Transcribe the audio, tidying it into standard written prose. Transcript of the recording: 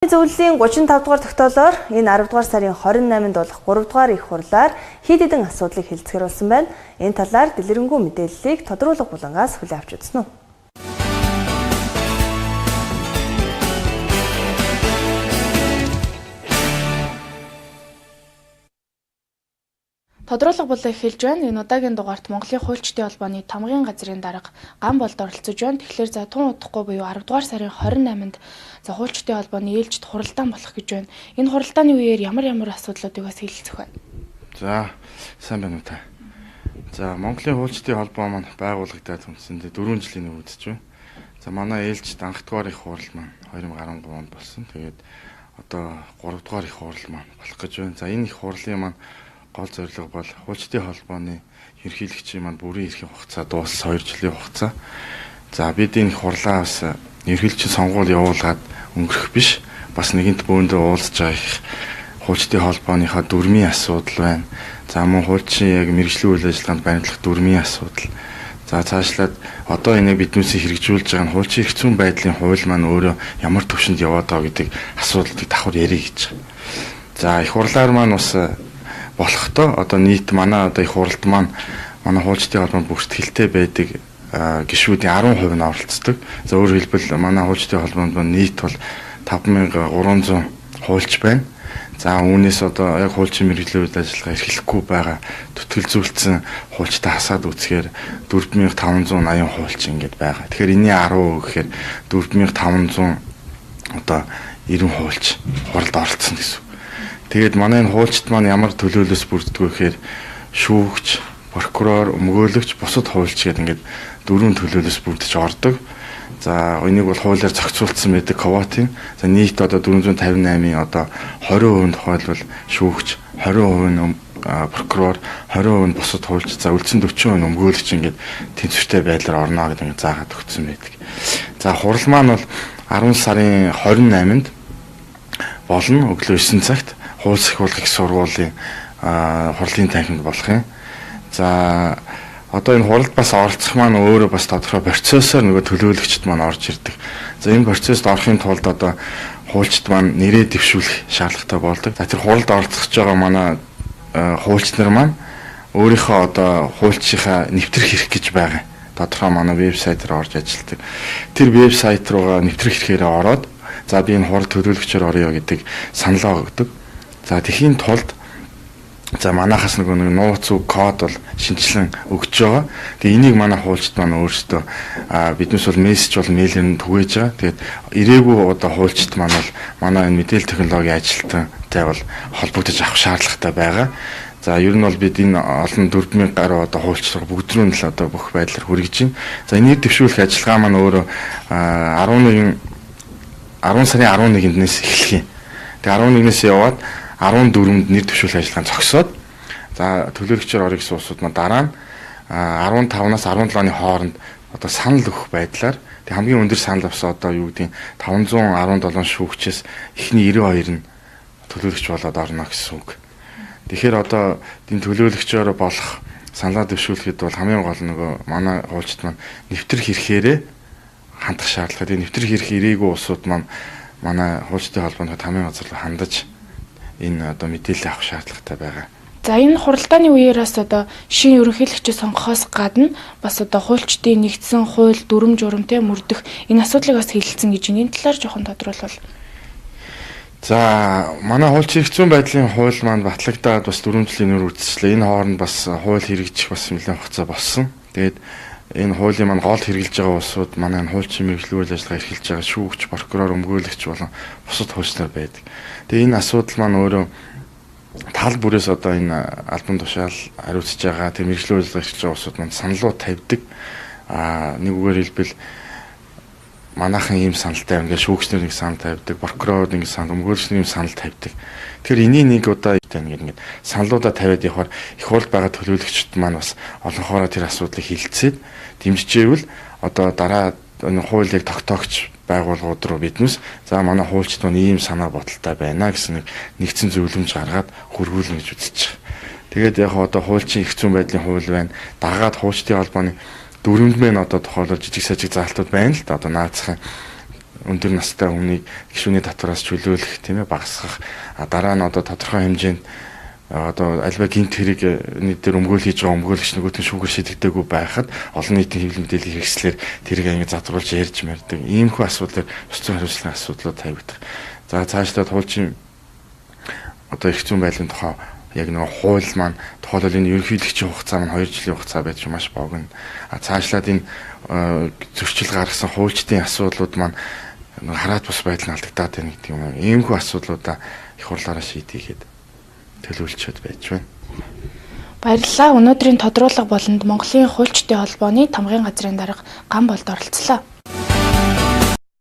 Зөвлөлийн 35 дугаар тогтоолоор энэ 10 дугаар сарын 28-нд болох 3 дугаар их хурлаар хэд хэдэн асуудлыг хэлцгээр болсон байна. Энэ талаар дэлгэрэнгүй мэдээллийг Тодруулга Булангаас хүлээн авч үзсэн үү? Тодруулга булан эхэлж байна. Энэ удаагийн дугаарт Монголын хуульчдын холбооны тамгын газрын дарга Ган болд оролцож байна. Тэгэхээр за тун удахгүй буюу 10 дугаар сарын 28-нд за хуульчдын холбооны ээлжид хуралдаан болох гэж байна. Энэ хуралдааны үеэр ямар ямар асуудлуудыг бас хэлэлцэх вэ? За, сайн байна уу та? За, Монголын хуульчдын холбоо маань байгуулагдаад үндсэндээ 4 жилийн өмнө үүсэж байна. За, манай ээлжид анх дугаар их хурал маань 2013 онд болсон. Тэгээд одоо 3 дугаар их хурал маань болох гэж байна. За, энэ их хурлын маань гол зорилго бол хуульчдын холбооны ерөнхийлөгчийн маань бүрийн эрхийн хугацаа дууссан 2 жилийн хугацаа. За, бид энэ хурлаа бас ерөнхийлөгчийн сонгуул явуулгаад өнгөрөх биш. Бас нэгэнт бөөндөө уулзж байгаа их хуульчдын холбооныхоо дүрмийн асуудал байна. За, мөн хуульчин яг мэргэжлийн үйл ажиллагаанд баримтлах дүрмийн асуудал. За, цаашлаад одоо энийг биднээсээ хэрэгжүүлж байгаа нь хуульчин эрх зүйн байдлын хууль маань өөрөө ямар түвшинд яваад байгаа гэдэг асуудлыг давхар ярих гэж байгаа. За, их хурлаар маань бас болохдоо одоо нийт манай одоо их хуралд маань манай хуульчдын холбоонд бүртгэлтэй байдаг гишүүдийн 10% нь оролцдог. За, өөрөөр хэлбэл манай хуульчдын холбоонд нийт бол 5300 хуульч байна. За, үүнээс одоо яг хуульчин мэргэжлийн үйл ажиллагаа эрхлэхгүй байгаа зүтгэлзүүлсэн хуульчтай хасаад үзэхээр 4580 хуульч ингээд байгаа. Тэгэхээр энэний 10% гэхээр 4500 одоо 90 хуульч хуралд оролцсон гэсэн. Тэгээд манай энэ хуульчид маань ямар төлөөлөөс бүрддэг вэ гэхээр шүүгч, прокурор, өмгөөлөгч, бусад хуульч гэдэг ингээд дөрвөн төлөөлөөс бүрдэж ордог. За, энийг бол хуулиар зохицуулсан байдаг квотын. За, нийт одоо 458-ийн одоо 20% тухайлбал шүүгч, 20% нь прокурор, 20% нь бусад хуульч, за үлдсэн 40% нь өмгөөлөгч ингээд тэнцвэртэй байдлаар орно гэдэг ингээд заагаад өгсөн байдаг. За, хурал маань бол 10 сарын 28-нд болно, өглөө 9 цагт хууль сахиулах их сургуулийн хурлын танхимд болох юм. За, одоо энэ хуралд бас оролцох маань өөрөө бас тодорхой процессор нөгөө төлөөлөгчд маань орж ирдэг. За, энэ процессд орохын тулд одоо хуульчид маань нэрээ дэвшүүлэх шаардлагатай болдог. За, тэр хуралд оролцож байгаа манай хуульч нар маань өөрийнхөө одоо хуульчийнхаа нэвтрэх хэрэг гэж байгаа. Тодорхой манай вебсайт руу орж ажилладаг. Тэр вебсайт руугаа нэвтрэх хэрэгээрээ ороод за би энэ хурал төлөөлөгчөөр орё гэдэг саналаа өгдөг. За, тэхийн тулд за манайхаас нөгөө нэг нууц үг код бол шинжилэн өгч байгаа. Тэгээ энийг манай хуульчид маань өөрсдөө биднээс бол мессеж бол мэйлээр нь түгээж байгаа. Тэгээд ирээгүй одоо хуульчид маань бол манай энэ мэдээлэл технологийн ажилтнтай бол холбогдож авах шаардлагатай байгаа. За, ер нь бол бид энэ олон 4000 гаруй одоо хуульч бүгд рүү нь л одоо бүх байдлаар хүргэж байна. За, энэ нэр дэвшүүлэх ажиллагаа маань өөрөө 11 10 сарын 11-ндээс эхлэх юм. Тэгээ 11-ээс яваад 14-нд нэр дэвшүүлэх ажиллагаа зогсоод за төлөөлөгчөөр орё гэсэн улсууд маань дараа нь 15-наас 17-ны хооронд одоо санал өгөх байдлаар тэг хамгийн өндөр санал авсан одоо юу гэдгийг 517 шүүгчээс эхний 92 нь төлөөлөгч болоод орно гэсэн үг. Тэгэхээр одоо энэ төлөөлөгчөөр болох саналаа дэвшүүлэхэд бол хамгийн гол нөгөө манай хуульчид маань нэвтрэх хэрэгээрээ хандах шаардлага. Тэгээ нэвтрэх хэрэг ирээгүй улсууд маань манай хуульчдын холбоонд тамийн газар руу хандаж энэ одоо мэдээлэл авах шаардлагатай байгаа. За, энэ хуралдааны үеэр бас одоо шинэ ерөнхийлөгчийг сонгохоос гадна бас одоо хуульчдын нэгдсэн хууль, дүрм журам тэ мөрдөх энэ асуудлыг бас хэлэлцэн гэж энэ талаар жоохон тодруулбал. За, манай хуульч эрх зүйн байдлын хууль маань батлагдаад бас 4 жилийн өмнө үүсчихлээ. Энэ хооронд бас хууль хэрэгжих бас нэлээд хугацаа болсон. Тэгээд энэ хуулийн маань гол хэрэгжилж байгаа улсууд манай энэ хуульчин мэргэжлийн үйл ажиллагаа эрхэлж байгаа шүүгч, прокурор, өмгөөлөгч болон бусад хуульч нар байдаг. Тэгээ энэ асуудал маань өөрөө тал бүрээс одоо энэ албан тушаал хариуцж байгаа тэр мэргэжлийн үйл ажиллагаа эрхэлж байгаа улсууд маань саналуу тавьдаг. Нэг үгээр хэлбэл манайхан ийм саналтай ингээд шүүгчнэр нэг санал тавьдаг, прокурор нэг санал, өмгөөлөгч нэг санал тавьдаг. Тэгэхээр энийг нэг удаа ингээд саналуудаа тавиад явахаар их хурл байгаа төлөөлөгчд маань бас олонхоороо тэр асуудлыг хилцээд дэмжижээвэл одоо дараа энэ хуулийг тогтоогч байгууллагууд руу биднес за манай хуульчид маань ийм санаа бодолтой байна гэсэн нэг нэгдсэн зөвлөмж гаргаад хөргүүлнэ гэж үзэж байгаа. Тэгээд яг одоо хуульчин эрх зүйн байдлын хууль байна. Дагаад хуульчдын холбооны дүрмэнд мэн одоо тухайлбал жижиг сажиг заалтууд байна л да. Одоо наацхан Өндөр настай хүнийг гишүүний татвараас чөлөөлөх, тийм ээ, багасгах. Дараа нь одоо тодорхой хэмжээнд одоо альва гинт хэрэг нэг дээр өмгөөл хийж байгаа өмгөөлөгч нөгөөт нь шүүгээр шийдэгдээгүй байхад олон нийтийн хэвлэл мэдээллийн хэрэгслээр тэрийг ингэ задруулж ярьж мэрдэг. Иймхүү асуудлаар ёс зүйн хариуцлагын асуудлууд тавигдах. За цаашлаад хуулчин одоо эрх зүйн байдлын тухай яг нэг хууль маань тухайлбал энэ ерөнхийлөгчийн хугацаа маань 2 жилийн хугацаа байж маш богино. А цаашлаад энэ зөрчил гаргасан хуульчдын асуудлууд маань хараат бус байдал нь алдагдаад байна гэдэг юм уу. Иймхүү асуудлуудаа их хурлаараа шийдийгээд төлөвлөчөөд байж байна. Баярлалаа. Өнөөдрийн тодруулга болонд Монголын хуульчдын холбооны тамгын газрын дарга Ган болд оролцлоо.